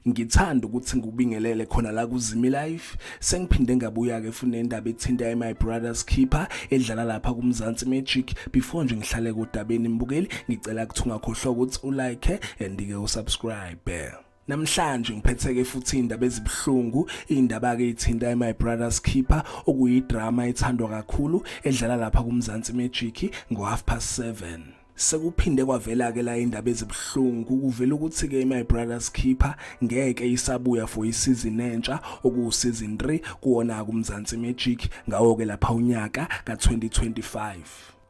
Ngithanda ukuthi ngikubingelele khona la kuZimi Life. Sengiphinde ngabuya ke futhi nendaba ethinta iMy Brother's Keeper edlala lapha kuMzansi Magic. Before nje ngihlale kodabeni mbukeli, ngicela ukuthi ungakhohlwa ukuthi ulike and ke usubscribe. Namhlanje ngiphetheke futhi indaba ezibuhlungu, indaba ke ithinta iMy Brother's Keeper okuyidrama ethandwa kakhulu edlala lapha kuMzansi Magic ngo 7:30. Sekuphinde kwavela ke la indaba ezibuhlungu, kuvela ukuthi ke My Brother's Keeper ngeke isabuya for isizini entsha okuwu season 3 kuwona kuMzansi Magic ngawo ke lapha unyaka ka2025.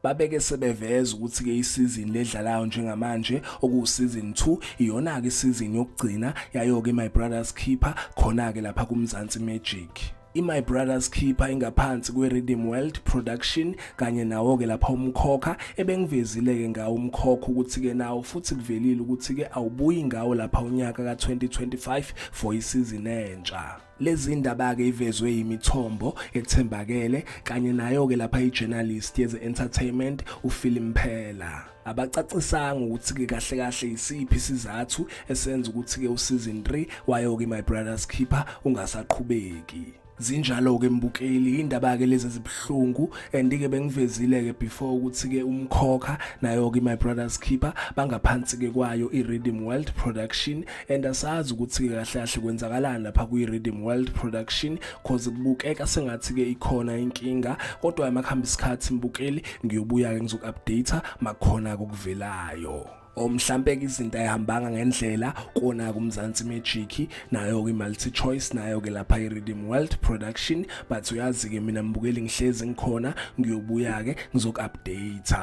Babeke sebeveza ukuthi ke isizini ledlalayo njengamanje okuwu season 2 iyona ke isizini yokugcina yayo ke My Brother's Keeper khona ke lapha kuMzansi Magic. I-My Brother's Keeper ingaphansi kwe-Rhythm World Production kanye nawo-ke lapha umkhokha ebengivezile-ke ngawo umkhokha ukuthi-ke nawo futhi kuvelile ukuthi-ke awubuyi ngawo lapha unyaka ka-2025 for isizini entsha. Lezi ndaba-ke ivezwe yimithombo ethembakele kanye nayo-ke lapha i-journalist yeze-entertainment uPhil Mphela. Abacacisanga ukuthi-ke kahle kahle isiphi isizathu esenza ukuthi-ke useason 3 wayo-ke My Brother's Keeper ungasaqhubeki. Zinjalo-ke mbukeli indaba-ke lezi ezibuhlungu and-ke bengivezile-ke before ukuthi-ke umkhokha nayo-ke My Brother's Keeper bangaphansi-ke kwayo i-Rhythm World Production and asazi ukuthi-ke kahle kahle kwenzakalani lapha kwi-Rhythm World Production cause kubukeka sengathi-ke ikhona inkinga, kodwa emakuhamba isikhathi mbukeli ngiyobuya-ke ngizoku-update makukhona kokuvelayo. O mhlampe ke izinto ayihambanga ngendlela kona kuMzansi Magic nayo ke Multi Choice nayo ke lapha iRhythm World Production, but uyazi ke mina mbukeli ngihlezi ngikhona, ngiyobuya ke ngizoku-update.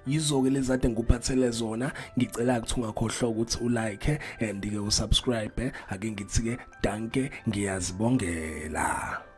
Yizo-ke lezi ade ngikuphathele zona, ngicela ukuthi ungakhohlwa ukuthi ulike and ke usubscribe. Ake ngithi ke danke, ngiyazibongela.